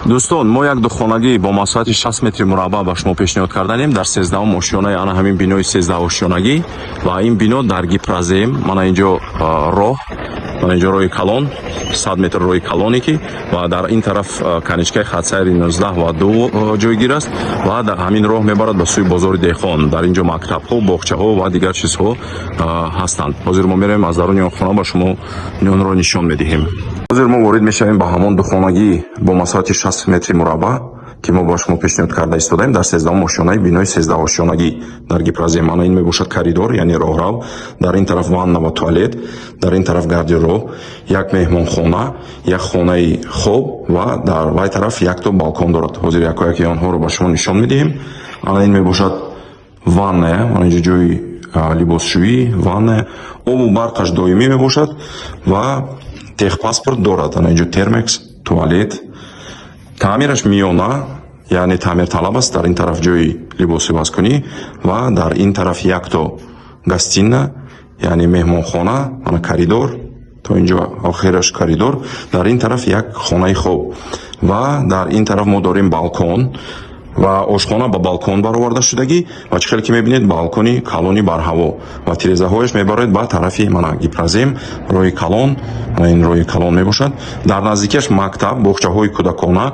Дӯстон, мо як духонагӣ бо масоҳати 60 метри мураббаъ ба шумо пешниҳод карданем дар 13-ум ошёнаи ана ҳамин бинои 13 ошёнагӣ. Ва ин бино дар Гипрозем. Мана инҷо роҳ, мана инҷо роҳи калон, 100 метр роҳи калоне ки ва дар ин тараф конечкаи хатсайри 19 ва 2 ҷойгир аст ва дар ҳамин роҳ мебарад ба сӯи бозори деҳқон. Дар ин ҷо мактабҳо, боғчаҳо ва дигар чизҳо ҳастанд. Ҳозир мо меравем, аз даруни он хона ба шумо онро нишон медиҳем. Ҳозир мо ворид мешавем ба ҳамон духонагӣ бо масоҳати 60 метри мураббаъ, ки мо ба шумо пешниҳод карда истодаем дар 13-ум ошёнаи бинои 13 ошёнагӣ дар Гипрозем. Мана ин мебошад коридор, яъне роҳрав. Дар ин тараф ванна ва туалет, дар ин тараф гардероб, як меҳмонхона, як хонаи хоб ва дар вай тараф якто балкон дорад. Ҳозир якояки онҳоро ба шумо нишон медиҳем. Ана ин мебошад ванная, мана инҷо ҷои либосшӯӣ, ванная. Обу барқаш доимӣ мебошад ва техпаспорт дорад. Ана инҷо термекс, туалет, таъмираш миёна, яъне таъмирталаб аст. Дар ин тараф ҷои либосивазкунӣ ва дар ин тараф якто гостиная, яъне меҳмонхона. Ана коридор, то инҷо охираш коридор. Дар ин тараф як хонаи хоб ва дар ин тараф мо дорем балкон ва ошхона ба балкон бароварда шудагӣ. Ва чӣ хеле ки мебинед, балкони калони барҳаво ва тирезаҳояш мебарояд ба тарафи мана Гипрозем, роҳи калон. Мана ин роҳи калон мебошад. Дар наздикиаш мактаб, боғчаҳои кӯдакона,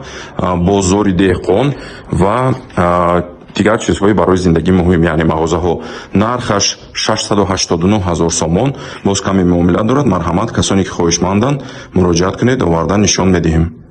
бозори деҳқон ва дигар чизҳои барои зиндагӣ муҳим, яъне мағозаҳо. Нархаш 689 ҳазор сомон, боз каме муомила дорад. Марҳамат, касоне ки хоҳишманданд, муроҷиат кунед, овардан нишон медиҳем.